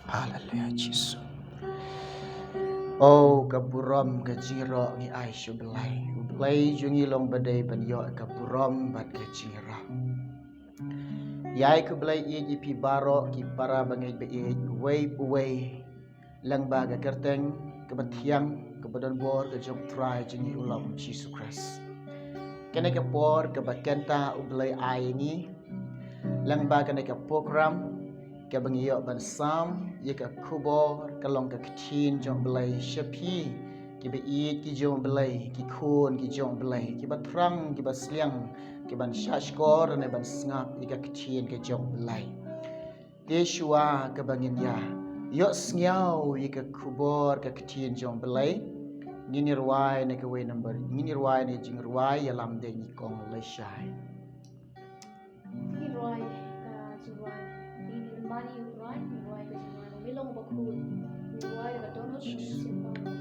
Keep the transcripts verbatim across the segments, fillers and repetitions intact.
Haleluya Jisu. O ka burom ka jingïaroh ngi ai sha U Blei. U Blei jong ngi long ba dei ban ïoh ka burom bad ka jingïaroh. Ïai khublei ïa phi baroh ki para bangeit ba ïeit, uwei pa uwei, lyngba ka kyrteng kaba thiang kaba donbor ka jong U Trai jong ngi U Lamb Jisu Khrist. Kane ka por kaba kynta U Blei ai ïa ngi, lyngba kane ka program kaba ngi ïoh ban sam ïa ka khubor ka long ka ktien jong U Blei sha phi kiba ïeit ki jong U Blei, ki khun ki jong U Blei, kiba thrang kiba sliang, kiban shah shkor ne ban sngap ïa ka ktien ka jong U Blei. Te shuwa kaba ngin ïa ïoh sngew ïa ka khubor ka ktien jong U Blei, ngin ïa rwai na kawei number, ngin ïa rwai na jingrwai ïalam de ngi kong lashai. Ngi rwai ka jingrwai, ngi rwai, ngi rwai ka jingrwai, ngi long bakhuid, ngi rwai ka donut, ngi rwai.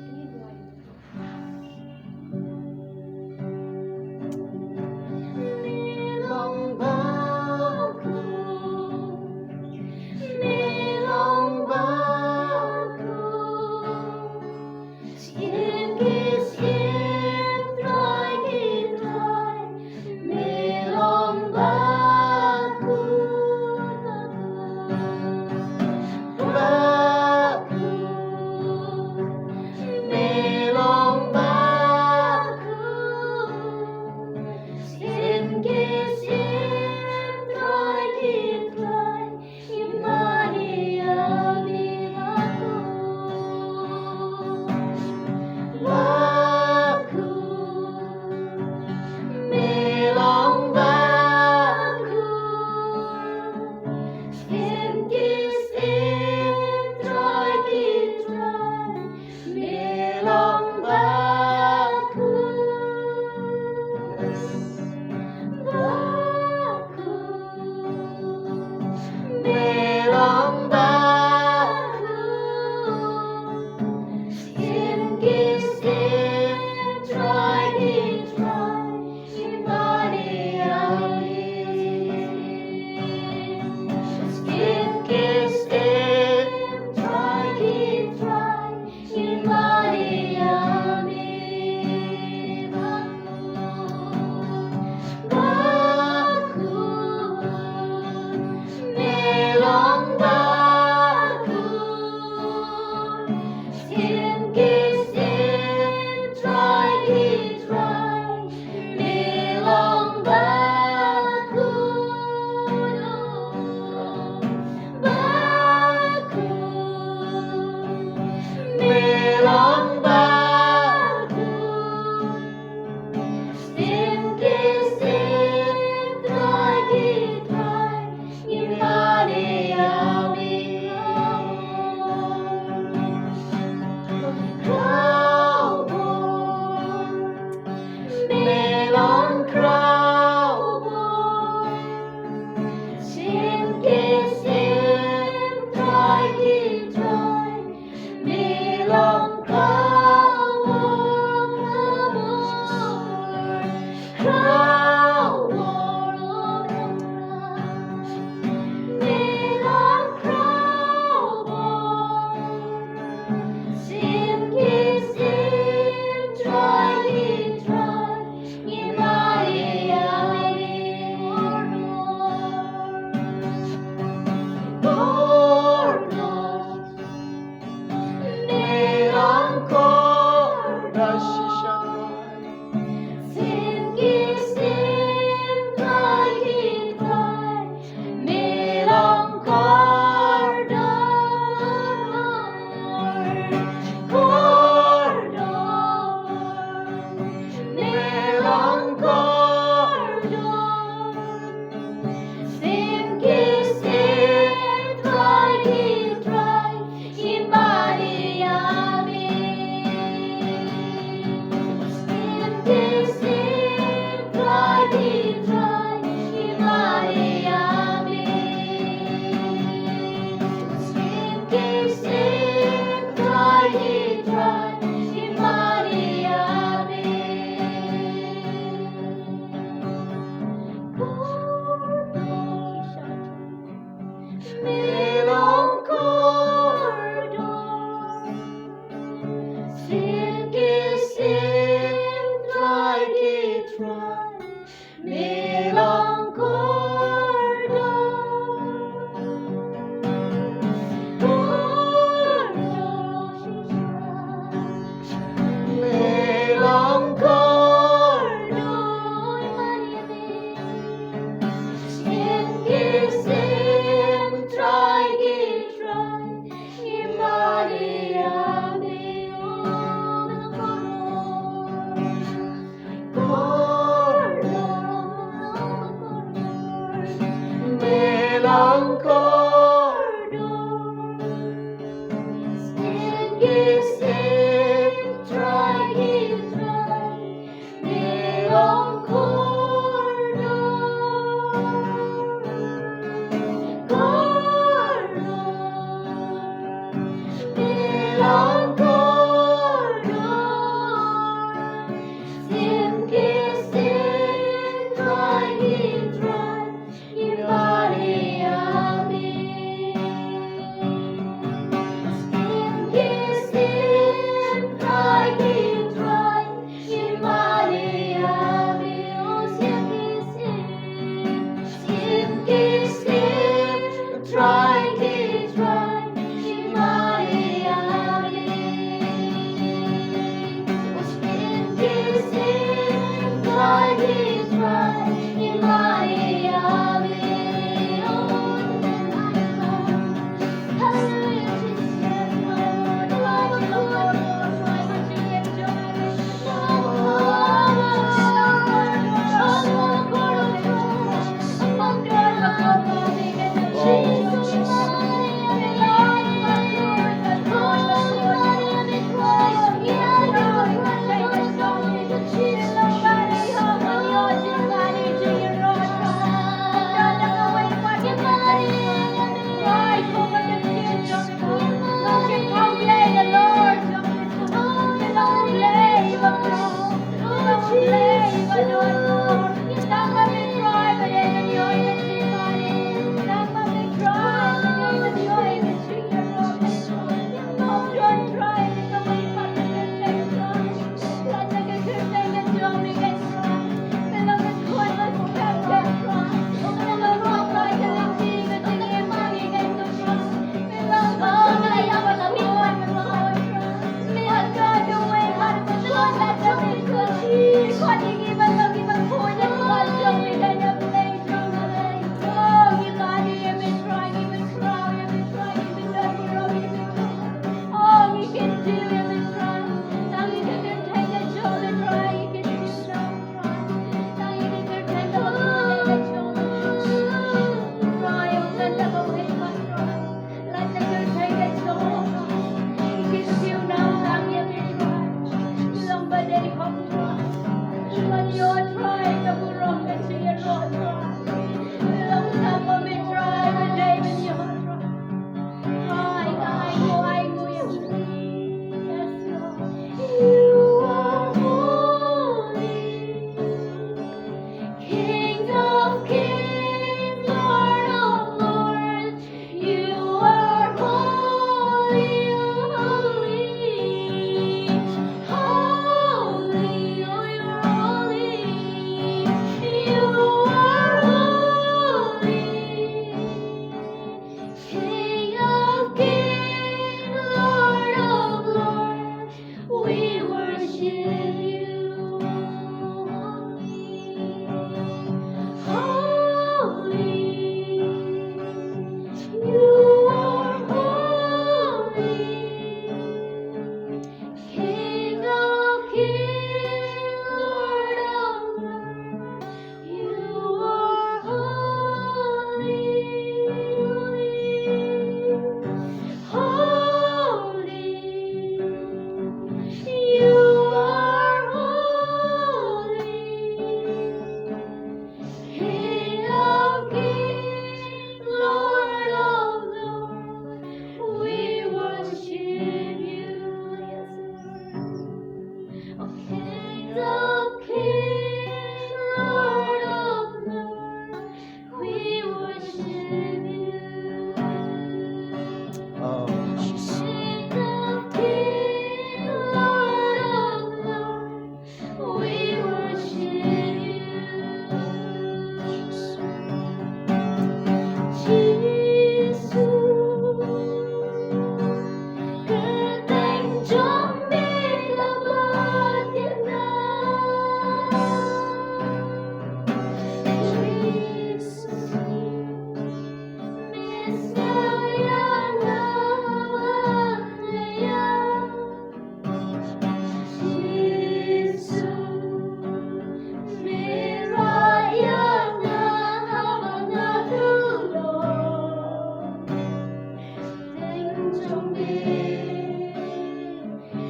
jong me,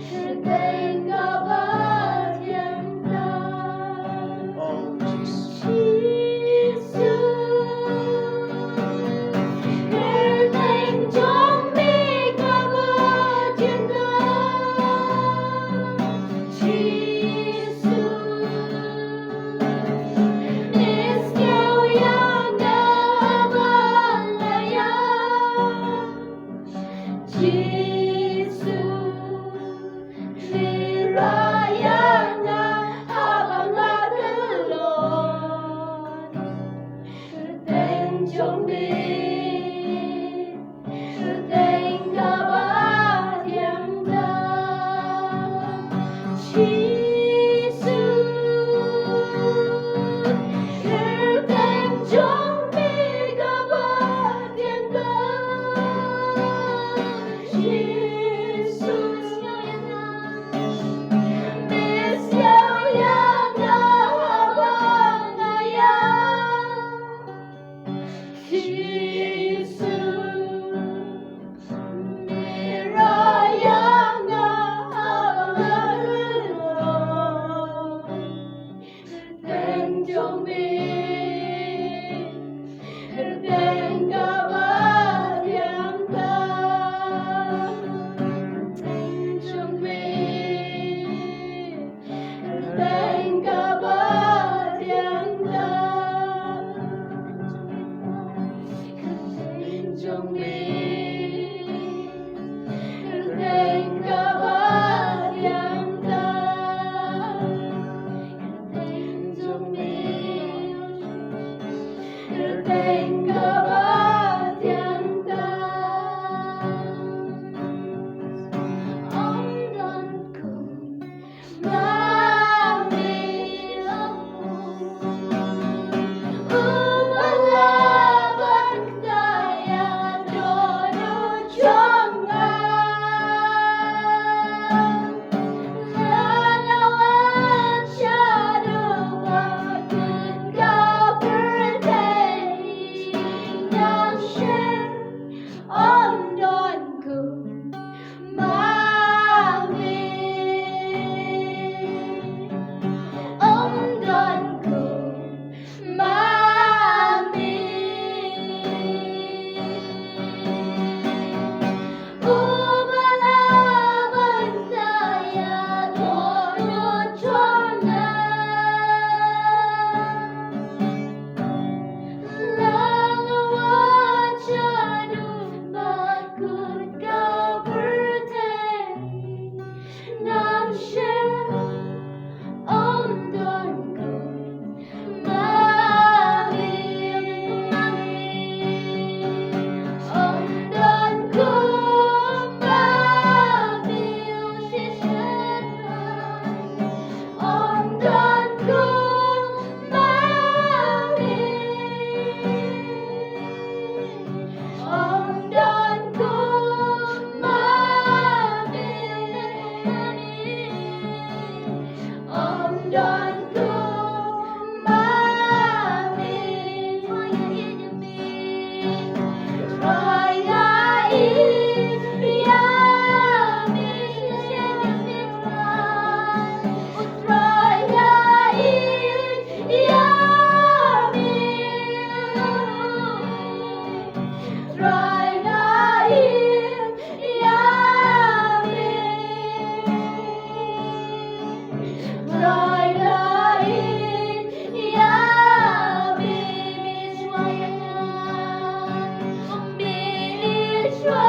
kyrteng kaba thiang tang. Oh, Jesus. Jesus, kyrteng jong me kaba thiang tang. Jesus, me sngewthuh ïa nga haba nga ïap. Jisu, me rai ïa nga haba nga khlot. Kyrteng jong me, kyrteng kaba thiang tang. Jisu, kyrteng jong me kaba thiang tang. Jisu, me sngewthuh ïa nga haba nga ïap. Jisu, me rai ïa nga haba nga khlot. Kyrteng jong me, kyrteng kaba thiang tang. Kyrteng jong me, kyrteng kaba thiang tang. Kyrteng jong me, kyrteng kaba thiang tang. Kyrteng jong me, kyrteng kaba thiang tang. Ym don kum ma me, Lord. U ba lah ban ktah ïa ka dohnud jong nga. Lada nga wan shaduh bad kut ka pyrthei, ngam shym, ym don kum ma me. Ym don kum ma me. U ba lah ban ktah ïa ka dohnud jong nga. Lada nga wan shaduh bad kut ka pyrthei, ngam shym, ym don kum ma me. Ym don kum ma me, oh shisha. Ym don kum ma me. Ym don kum ma me. Ym don kum ma me. Trai, nga ïeit ïa me. Trai, nga ïeit ïa me. Trai, nga ïeit ïa me. Trai, nga ïeit ïa me. Me shuwa ïa nga. Me shuwa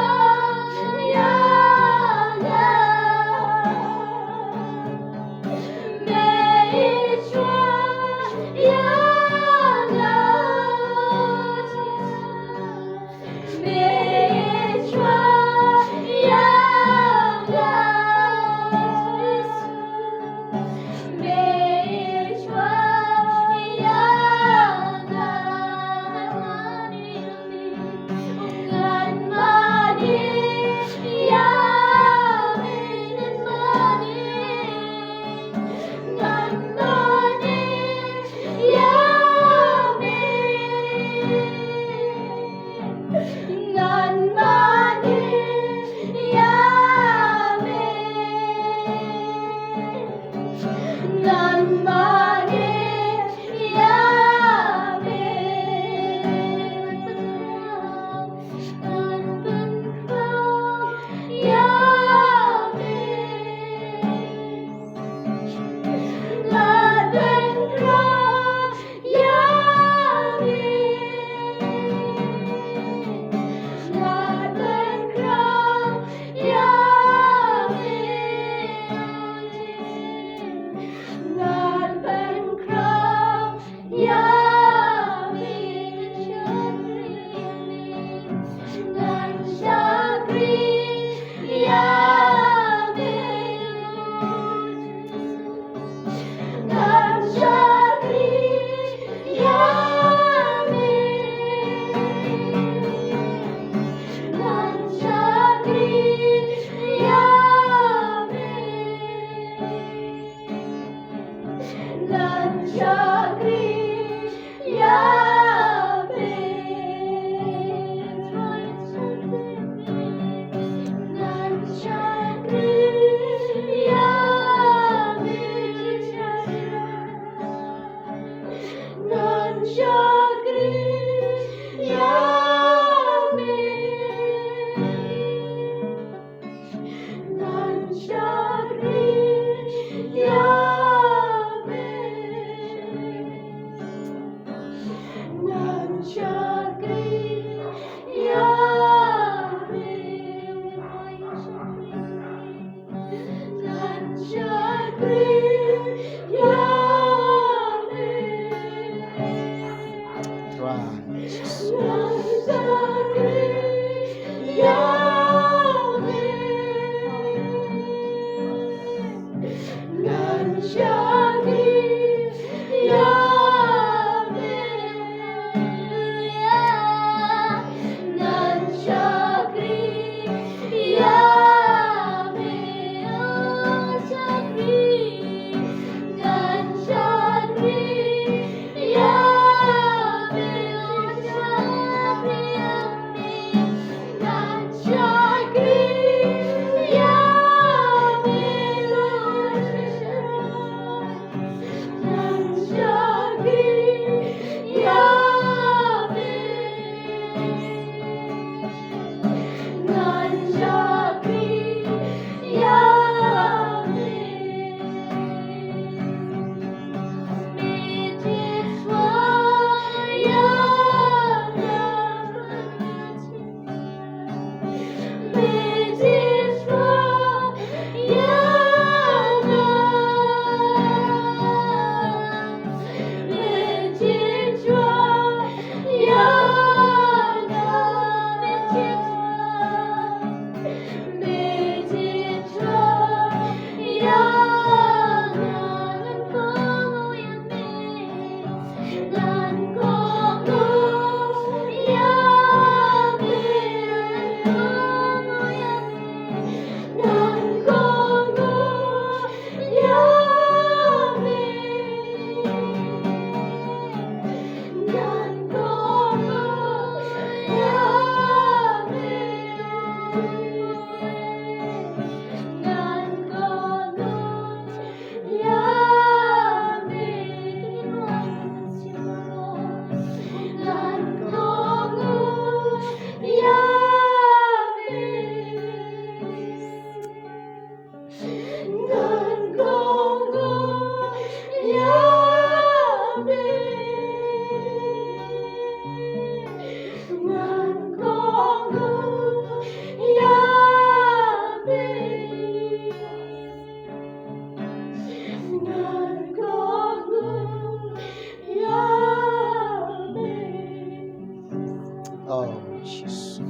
Oh, Jesus.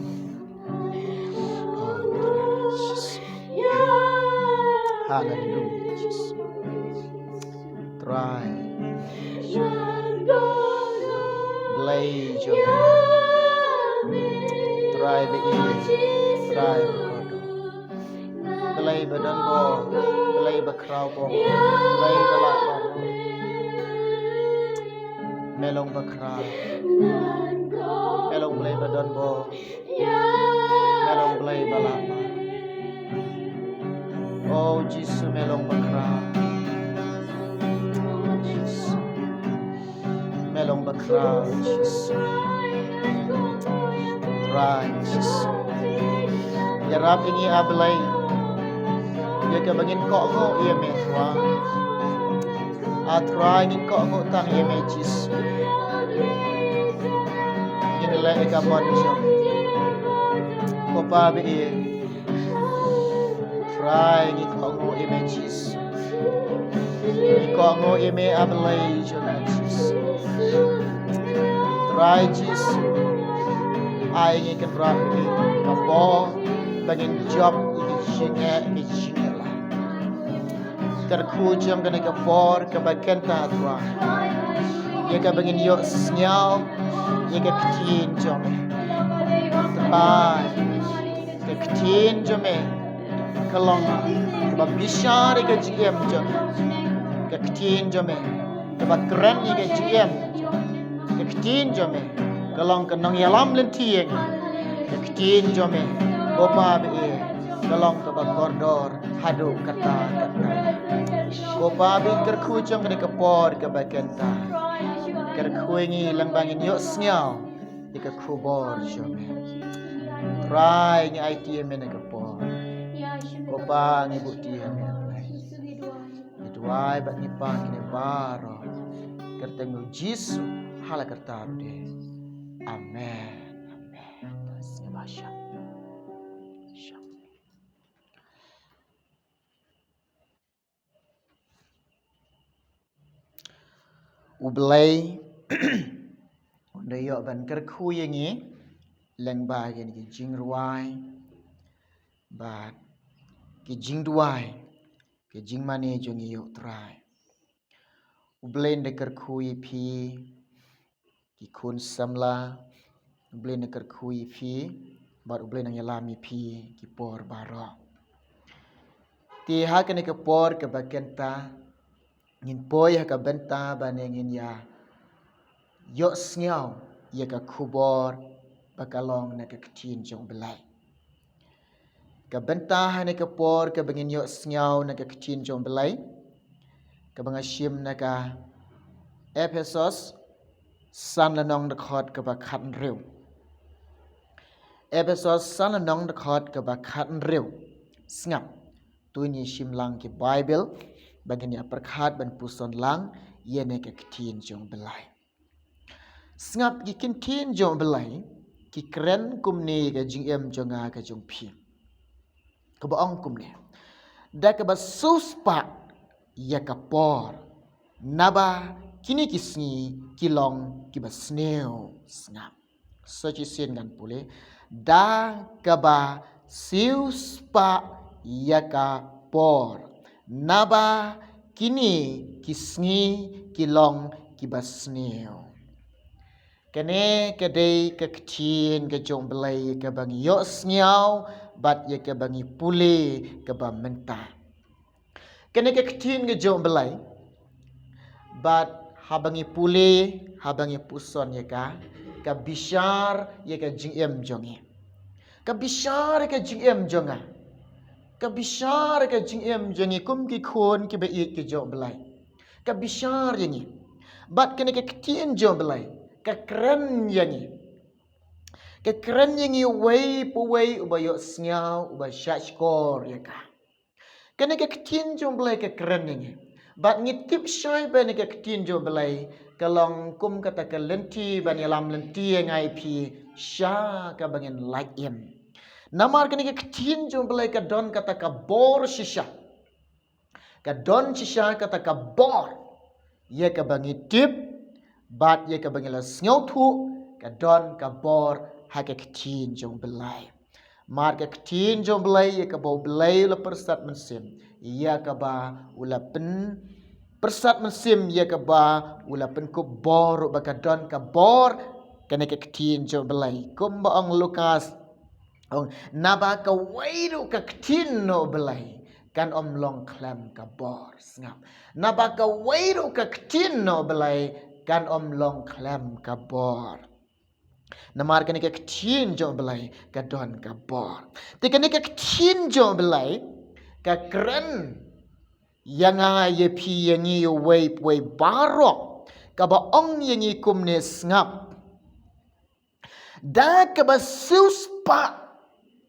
Oh, Jesus. Hallelujah, Jesus. Trai. Blei jong. Trai ba ïeit. Trai ba kordor. Blei ba don bor, Blei ba khraw bor, Blei ba lah bor. Me long ba khraw. Me long Blei ba don bor. Me long Blei ba lah bor. O Jisu, me long ba khraw. Jisu. Me long ba khraw, Jisu. Trai, Jisu. Ïarap ïa ngi, A Blei, ïa kaba ngin kohnguh ïa me, Trai. A Trai, ngin kohnguh tang ïa me, Jisu. Ngin leh ïa ka mon jong me, ko Pa ba ïeit. Trai, ngi kohnguh ïa me, Jisu. Ngi kohnguh ïa me, A Blei jong nga, Jisu. Trai Jisu, ai ngi kynrad ïa ka bor ba ngin jop ïa ka jingeh, ïa ka jingeh. Kyrkhu jong kane ka por kaba kynta, Trai, ïa kaba ngin ïohsngew ïa ka ktien jong me. Trai, ka ktien jong me ka long kaba bishar ïa ka jingim jong ngi. Ka ktien jong me kaba kren ïa ka jingim jong ngi. Ka ktien jong me ka long ka nongïalam lynti ïa ngi. Ka ktien jong me, ko Pa ba ïeit, ka long kaba kordor haduh katta katta. Ko Pa ba ïeit, kyrkhu jong kane ka por kaba kynta, kyrkhu ïa ngi lyngba ngin ïohsngew ïa ka khubor jong me. Trai, ngi aiti ïa me ha kane ka por. Ko Pa, ngi buh ïa me ha me. Ngi duwai bad ngi pan kine baroh ha ka kyrteng U Jisu, ha la ka kyrteng U Jisu. Amen. Amen. Sngewbha shah. Shah. U Blei un da ïoh ban kyrkhu ïa ngi lyngba kine ki jingrwai bad ki jingduwai, ki jingmane jong ngi ïa U Trai. U Blei un da kyrkhu ïa phi, ki khun samla, U Blei un da kyrkhu ïa phi bad U Blei un nang ïalam ïa phi ki por baroh. Te ha kane ka por kaba kynta ngin poi ha ka bynta ba ngin ïa ïohsngew ïa ka khubor ba ka long na ka ktien jong U Blei. Ka bynta ha kane ka por kaba ngin ïohsngew na ka ktien jong U Blei, kaba nga shim na ka Ephesos san lynnong dkhot kaba khathynriew. Ephesos san lynnong dkhot kaba khathynriew. Sngap, to ngin ïa shim lang ki Baibl ba ngin ïa pyrkhat ban puson lang ïa kane ka ktien jong U Blei. Sngap, ki ktien jong U Blei ki kren kumne ïa ka jingim jong nga, ka jong phi. Kaba ong kumne: Da kaba siewspah ïa ka por, naba kine ki sngi ki long kiba sniew. Sngap. Sa shisien ngan pule. Da kaba siewspah ïa ka por, naba kine ki sngi ki long kiba sniew. Kane ka dei ka ktien ka jong U Blei kaba ngi ïohsngew bad ïa kaba ngi pule kaba mynta. Kane ka ktien ka jong U Blei, bad haba ngi pule, haba ngi puson ïa ka, ka bishar ïa ka jingim jong ngi. Ka bishar ïa ka jingim jong nga. Ka bishar ïa ka jingim jong ngi kum ki khun kiba ïeit ki jong u Blei. Ka bishar ïa ngi. Bad kane ka ktien jong u Blei ka kren ïa ngi. Ka kren ïa ngi uwei pa uwei uba ïohsngew, uba shahshkor ïa ka. Kane ka ktien jong u Blei ka kren ïa ngi. Bad ngi tip shai ba kane ka ktien jong u Blei ka long kum kata ka lynti ban ïalam lynti ïa nga ïa phi sha kaba ngin lait im. Namar kane ka ktien jong u Blei ka don kata ka bor shisha. Ka don shisha kata ka bor ïa kaba ngi tip, bad ïa kaba ngi la sngewthuh, ka don ka bor ha ka ktien jong u Blei. Namar ka ktien jong u Blei ïa kaba u Blei u la pyrsad mynsiem, ïa kaba u la pyn pyrsad mynsiem, ïa kaba u la pynkup bor, ba ka don ka bor, kane ka ktien jong u Blei. Kumba ong Lukas, ong, naba kawei ruh ka ktien na u Blei kan ym long khlem ka bor. Sngap. Naba kawei ruh ka ktien na u Blei kan ym long khlem ka bor. Namar kane ka ktien jong u Blei ka don ka bor. Te kane ka ktien jong u Blei ka kren ïa nga ïa phi ïa ngi ïa uwei pa uwei baroh, kaba ong ïa ngi kumne, sngap. Da kaba siewspah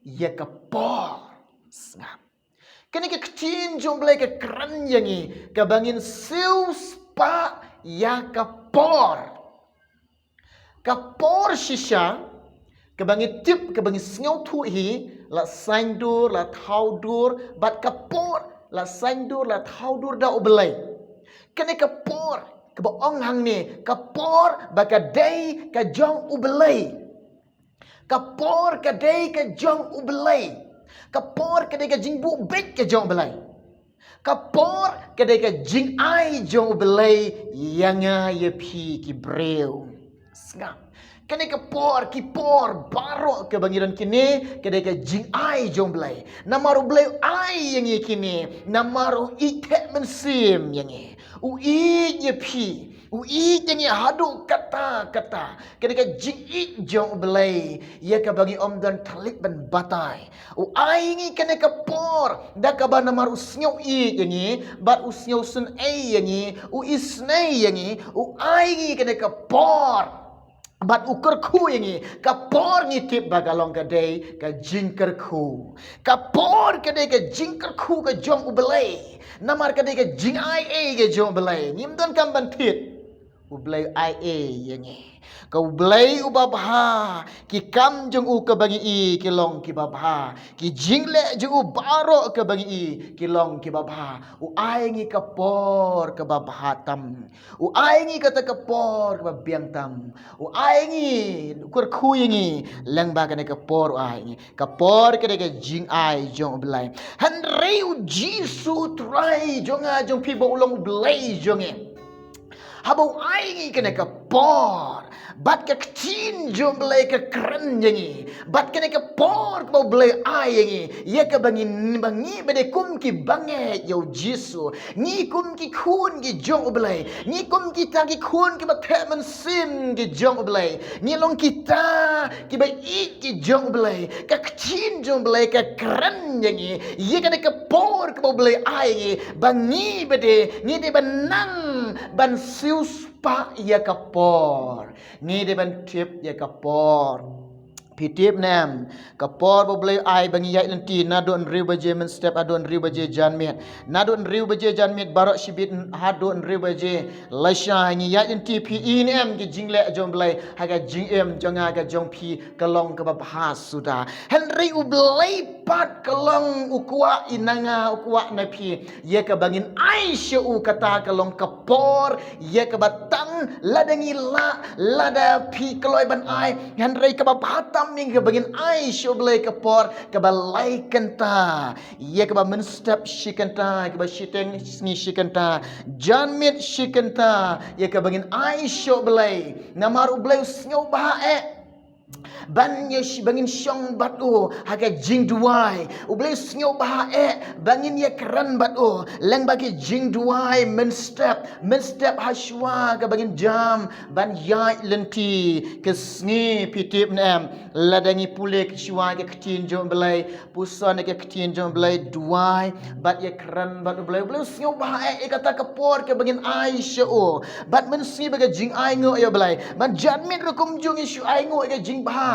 ïa ka por. Sngap. Kane ka ktien jong u Blei ka kren ïa ngi kaba ngin siewspah ïa ka por. Ka por shisha, kaba ngi tip, kaba ngi sngewthuh hi, la saiñdur, la thawdur, bad ka por, la saiñdur, la thawdur da u Blei. Kane ka por, kaba ong hangne, ka por ba ka dei ka jong u Blei. Ka por ka dei ka jong u Blei. Ka por ka dei ka jingbuh beit ka jong u Blei. Ka por ka dei ka jingai jong u Blei ïa nga ïa phi ki briew. Sngap. Kane ka por, ki por baroh kaba ngi don kine, ka dei ka jingai jong u Blei. Namar u Blei u ai ïa ngi kine, namar u ïeit theh mynsiem ïa ngi. U ïeit ïa phi, u ïeit ïa ngi haduh katta katta. Kane ka jingïeit jong u Blei ïa kaba ngi ym don thylliej ban batai. U ai ngi kane ka por da kaba namar u sngew ïeit ïa ngi, bad u sngew sngewsynei ïa ngi, u isynei ïa ngi, u ai ngi kane ka por. Bad u kyrkhu ïa ngi, ka por ngi tip ba ka long ka dei ka jingkyrkhu. Ka por ka dei ka jingkyrkhu ka jong u Blei. Namar ka dei ka jingai ei ka jong u Blei. Ngim don kam ban thied. U Blei u ai ei ïa ngi. Ka u Blei uba bha, ki kam jong u kaba ngi i ki long kiba bha. Ki jingleh jong u baroh kaba ngi i ki long kiba bha. U ai ngi ka por kaba bha tam. U ai ngi kata ka por kaba biang tam. U ai ngi, u kyrkhu ïa ngi, lyngba kane ka por u ai ngi. Ka por ka dei ka jingai jong u Blei. Hynrei u Jisu Trai jong nga jong phi ba u long u Blei jong ngi. Haba u ai ngi kane ka por, bad ka ktien jong u Blei ka kren ïa ngi. Bad kane ka por kaba u Blei ai ïa ngi, ïa kaba ngi, ba ngi ba dei kum ki bangeit ïa u Jisu. Ngi kum ki khun ki jong u Blei. Ngi kum kita ki khun kiba theh mynsiem ki jong u Blei. Ngi long kita kiba ïeit ki jong u Blei. Ka ktien jong u Blei ka kren ïa ngi. Ïa kane ka por kaba u Blei ai ngi. Ba ngi ba dei, ngi dei ban nang ban siewspah ïa ka por. Ngi dei ban tip ïa ka por. Phi tip ne em, ka por ba u Blei u ai ba ngi ïaid lynti naduh hynriew baje mynstep haduh hynriew baje janmiet. Naduh hynriew baje janmiet baroh shibit haduh hynriew baje lashai ngi ïaid lynti, phi i ne em ki jingleh jong u Blei ha ka jingim jong nga ka jong phi ka long kaba bha suda. Hynrei u Blei pat ka long u kwah i na nga u kwah na phi. Ïa kaba ngin ai sha u kata ka long ka por, ïa kaba tang lada ngi lah, lada phi kloi ban ai, hynrei kaba bha tam ïa kaba ngin ai sha u Blei ka por, kaba lai kynta, ïa kaba mynstep shi kynta, kaba shiteng sngi shi kynta, janmiet shi kynta, ïa kaba ngin ai sha u Blei, namar u Blei u sngew bha eh. Ban ïa sh- ba ngin shong bad u ha ka jingduwai. U Blei u sngewbha eh ba ngin ïakren bad u lyngba ki jingduwai mynstep, mynstep ha shuwa kaba ngin jam ban ïaid lynti. Ka sngi, phi tip ne em, lada ngi pule shuwa ka ktien jong u Blei, puson ka ktien jong u Blei, duwai bad ïakren bad u Blei. U Blei u sngewbha eh ïa kata ka por kaba ngin ai sha u. Bad mynsngi ba ka jingainguh ïa u Blei, ban janmiet ruh kumjuh ngi shu ainguh ïa ka jingbha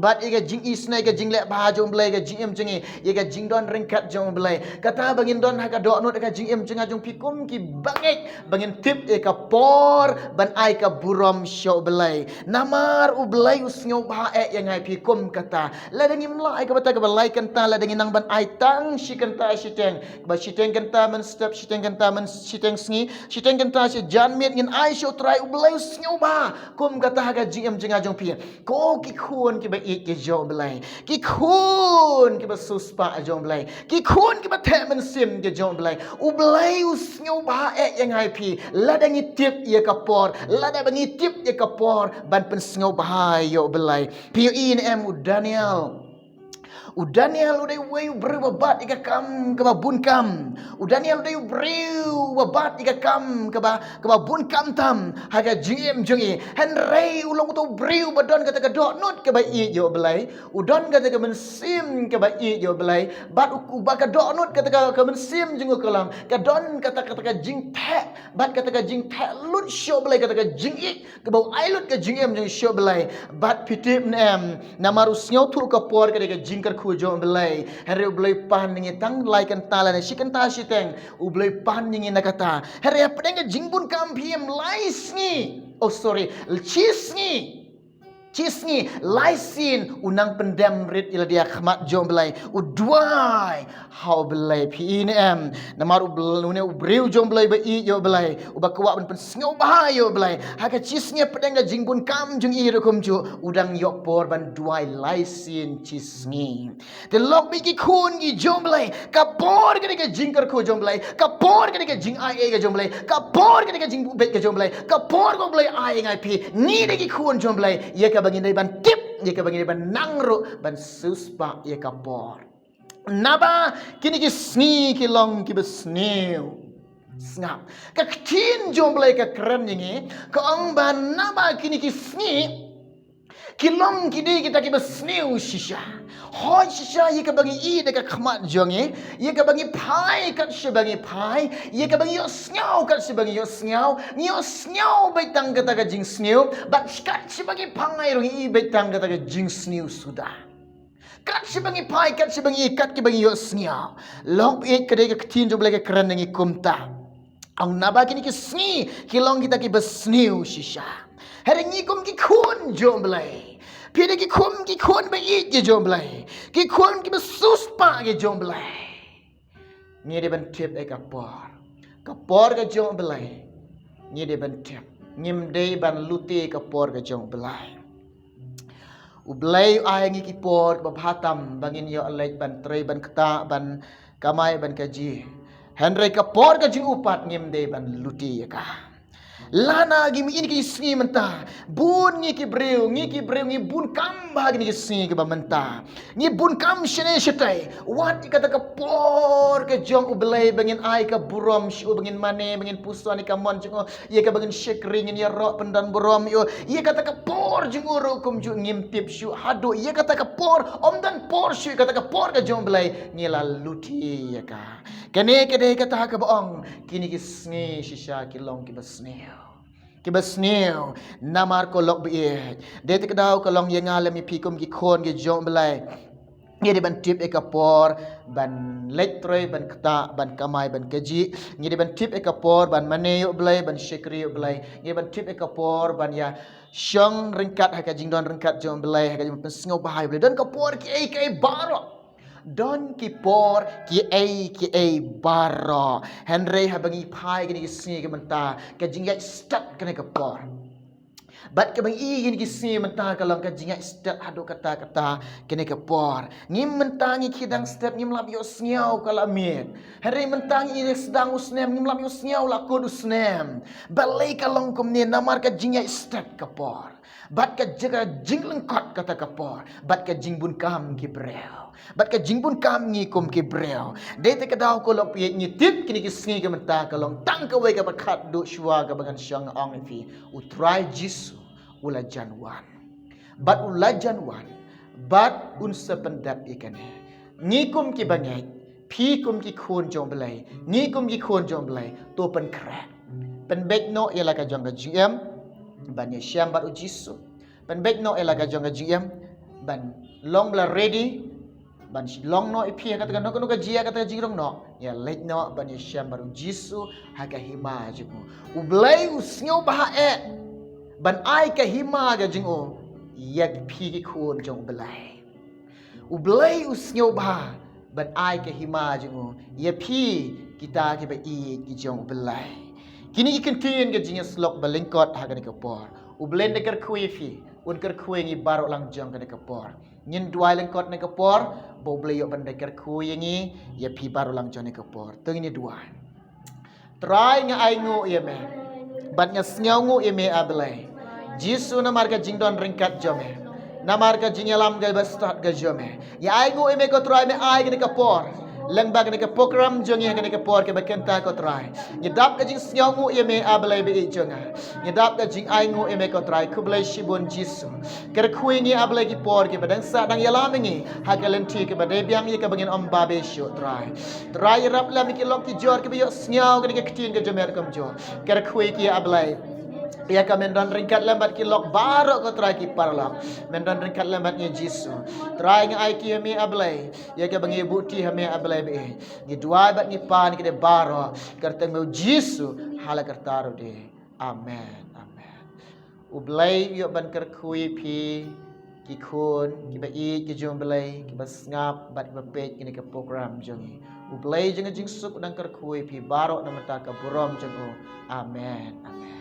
bad ïa ka jingisynei, ka jingleh bha jong u Blei, ka jingim jong ngi, ïa ka jingdon ryngkat jong u Blei. Kata ba ngin don ha ka dohnud ka jingim jong nga jong phi kum ki bangeit ba ngin tip ïa ka por ban ai ka burom sha u Blei. Namar u Blei u sngewbha eh ïa nga ïa phi kum kata. Lada ngim lah ai kaba ta kaba lai kynta, lada ngi nang ban ai tang shi kynta shiteng, ba shiteng kynta mynstep, shiteng kynta myn shiteng sngi, shiteng kynta shi janmiet ngin ai sha u Trai, u Blei u sngewbha kum kata ha ka jingim jong nga jong phi. Ko ki khun kiba ïeit ki jong u Blei, ki khun kiba siewspah jong u Blei, ki khun kiba theh mynsiem ki jong u Blei, u Blei u sngewbha eh ïa nga ïa phi lada ngi tip ïa ka por, lada ba ngi tip ïa ka por ban pynsngewbha ïa u Blei. Phi ïohi ne em u Daniel? U Daniel u dei uwei u briew ba bat ïa ka kam kaba bun kam. U Daniel u dei u briew ba bat ïa ka kam kaba, kaba bun kam tam ha ka jingim jong ngi. Hynrei u long uto u briew ba don kata ka dohnud kaba ïeit ïa u Blei. U don kata ka mynsiem kaba ïeit ïa u Blei. Bad u, uba ka dohnud kata ka, ka mynsiem jong u ka long, ka don kata, kata ka jingtheh bad kata ka jingtheh lut sha u Blei, kata ka jingïeit kaba u ai lut ka jingim jong u sha u Blei. Bad phi tip ne em, namar u sngewthuh ka por ka dei ka jingkyrkhu jong u Blei, hynrei u Blei u pan ïa ngi tang lai kynta lane shi kynta shiteng, u Blei u pan ïa ngi na kata. Hynrei hapdeng ka jingbun kam phi em, lai sngi, oh sorry, shi sngi, shi sngi, lai sien u nang pyndem rit ïa lade ha khmat jong u Blei, u duwai ha u Blei. Phi ïohi ne em? Namar u Bl-, une u briew jong u Blei ba ïeit ïa u Blei, uba kwah ban pynsngewbha ïa u Blei, ha ka shi sngi hapdeng ka jingbun kam jong i ruh kumjuh u dang ïoh por ban duwai lai sien shi sngi. Te lok bad ki khun ki jong u Blei, ka por ka dei ka jingkyrkhu jong u Blei, ka por ka dei ka jingai ei ka jong u Blei, ka por ka dei ka jingbuh beit ka jong u Blei, ka por ka u Blei ai ïa nga ïa phi, ngi dei ki khun jong u Blei, ïa kaba ngi dei ban tip, ïa kaba ngi dei ban nang ruh ban siewspah ïa ka por. Naba kine ki sngi ki long kiba sniew. Sngap. Ka ktien jong u Blei ka kren ïa ngi, ka ong ba naba kine ki sngi ki long ki dei kita kiba sniew shisha. Hooid shisha ïa kaba ngi ïohi da ka khmat jong ngi, ïa kaba ngi phai kat shaba ngi phai, ïa kaba ngi ïohsngew kat shaba ngi ïohsngew, ngi ïohsngew beit tang kata ka jingsniew, bad kat shaba ngi phai ruh ngi ïohi beit tang kata ka jingsniew suda. Kat shaba ngi phai, kat shaba ngi, kat kiba ngi ïohsngew. Long beit ka dei ka ktien jong u Blei ka kren ïa ngi kumta. Ong naba kine ki sngi ki long kita kiba sniew shisha. Hynrei ngi kum ki khun jong u Blei, phi dei ki kum ki khun ba ïeit ki jong u Blei, ki khun kiba siewspah ki jong u Blei, ngi dei ban tip ïa ka por. Ka por ka jong u Blei ngi dei ban tip. Ngim dei ban lute ka por ka jong u Blei. U Blei u ai ngi ki por ba bha tam ba ngin ïoh leit ban trei ban ktah ban kamai ban kajih. Hynrei ka por ka jong u pat ngim dei ban lute ïa ka. Lana ngi mih ïa kine ki sngi mynta, bun ngi ki briew, ngi ki briew ngi bun kam bha ha kine ki sngi kiba mynta. Ngi bun kam shane shatei. Wat ïa kata ka por ka jong u Blei ba ngin ai ka burom sha u, ba ngin mane, ba ngin puson ïa ka mon jong u, ïa kaba ngin shakri, ngin ïaroh pyndon burom ïa u, ïa kata ka por jong u ruh kumjuh ngim tip shuh. Haduh ïa kata ka por ym don por shuh, ïa kata ka por ka jong u Blei ngi la lute ïa ka. Kane ka dei kata kaba ong kine ki sngi shisha ki long kiba sniew. Kiba sniew. Namar ko lok baieit, dei te ka daw ka long ïa nga lem ïa phi kum ki khun ki jong u Blei, ngi dei ban tip ïa ka por ban leit trei, ban ktah, ban kamai, ban kajih. Ngi dei ban tip ïa ka por ban mane ïa u Blei, ban shakri ïa u Blei. Ngi dei ban tip ïa ka por ban ïa shong ryngkat ha ka jingdon ryngkat jong u Blei, ha ka jingpynsngewbha ïa u Blei. Don ka por kiei kiei baroh. Don ki por kiei kiei baroh. Hynrei haba ngi phai kine ki sngi ki mynta, ka jingïaid stad kane ka por. Bad kaba ngi ïohi ïa kine ki sngi mynta ka long ka jingïaid step haduh katta katta kane ka por. Ngim mynta ngi khie dang step, ngim lap ïohsngew ka la miet. Hynrei mynta ngi sdang u snem, ngim lap ïohsngew la kut u snem. Balei ka long kumne? Namar ka jingïaid step ka por. Bad ka jaka jinglyngkot kata ka por. Bad ka jingbun kam ki briew. Bad ka jingbun kam ngi kum ki briew. Dei te ka daw ko lok phi, ngi tip kine ki sngi ka mynta ka long tang kawei kaba khatduh shuwa kaba ngan shong ong ïa phi. U Trai Jisu u la jan wan. Bad u la jan wan. Bad un sa pyndep ïa kane. Ngi kum ki bangeit, phi kum ki khun jong Blei, ngi kum ki khun jong Blei, to pynkhreh. Pynbeit noh ïa la ka jong ka jingim ban ïashem bad u Jisu. Pynbeit noh ïa la ka jong ka jingim ban long ba la ready, ban long noh ïa phi ha kata kano kano ka jia, kata ka jingrong noh. Ïa leit noh ban ïashem bad u Jisu ha ka hima jong u. U Blei u sngewbha eh ban ai ka hima ka jong u ïa phi ki khun jong u Blei. U Blei u sngewbha ban ai ka hima jong u ïa phi kita kiba ïeit ki jong u Blei. Kine ki kyntien ka jingïasyllok ba lyngkot ha kane ka por. U Blei un da kyrkhu ïa phi, un kyrkhu ïa ngi baroh lang jong kane ka por. Ngin duwai lyngkot kane ka por ba u Blei ïoh ban da kyrkhu ïa ngi, ïa phi baroh lang jong kane ka por. To ngin duwai. Trai, nga ainguh ïa me bad nga sngewnguh ïa me, A Blei. Jisu, namar ka jingdon ryngkat jong me, namar ka jingïalam kaba stad ka jong me, nga ainguh ïa me ko Trai, me ai kane ka por lyngba kane ka program jong ngi ha kane ka por kaba kynta ko Trai. Ngi dap ka jingsngewnguh ïa me, A Blei ba ïeit jong nga. Ngi dap ka jingainguh ïa me ko Trai. Khublei shibun Jisu. Kyrkhu ïa ngi, A Blei, ki por kiba dang sah dang ïalam ïa ngi ha ka lynti kaba dei biang ïa kaba ngin ym babe shuh, Trai. Trai, ïarap lem ïa ki lok ki jor kiba ïohsngew kane ka ktien ka jong me ruh kumjuh. Kyrkhu ïa ki, A Blei, ïa ka men don ryngkat lem bad ki lok baroh ko Trai, ki paralok. Men don ryngkat lem bad ngi Jisu. Trai, nga ai ki ha me, A Blei, ïa kaba ngi buhti ha me, A Blei ba ïeit. Ngi duwai bad ngi pan ïa ki dei baroh ha ka kyrteng u Jisu, ha la ka kyrteng ruh dei. Amen. Amen. U Blei u ïoh ban kyrkhu ïa phi ki khun kiba ïeit ki jong u Blei, kiba sngap bad kiba peit kane ka program jong ngi. U Blei jong ka jingsuk u dang kyrkhu ïa phi baroh na ka bynta ka burom jong u. Amen. Amen.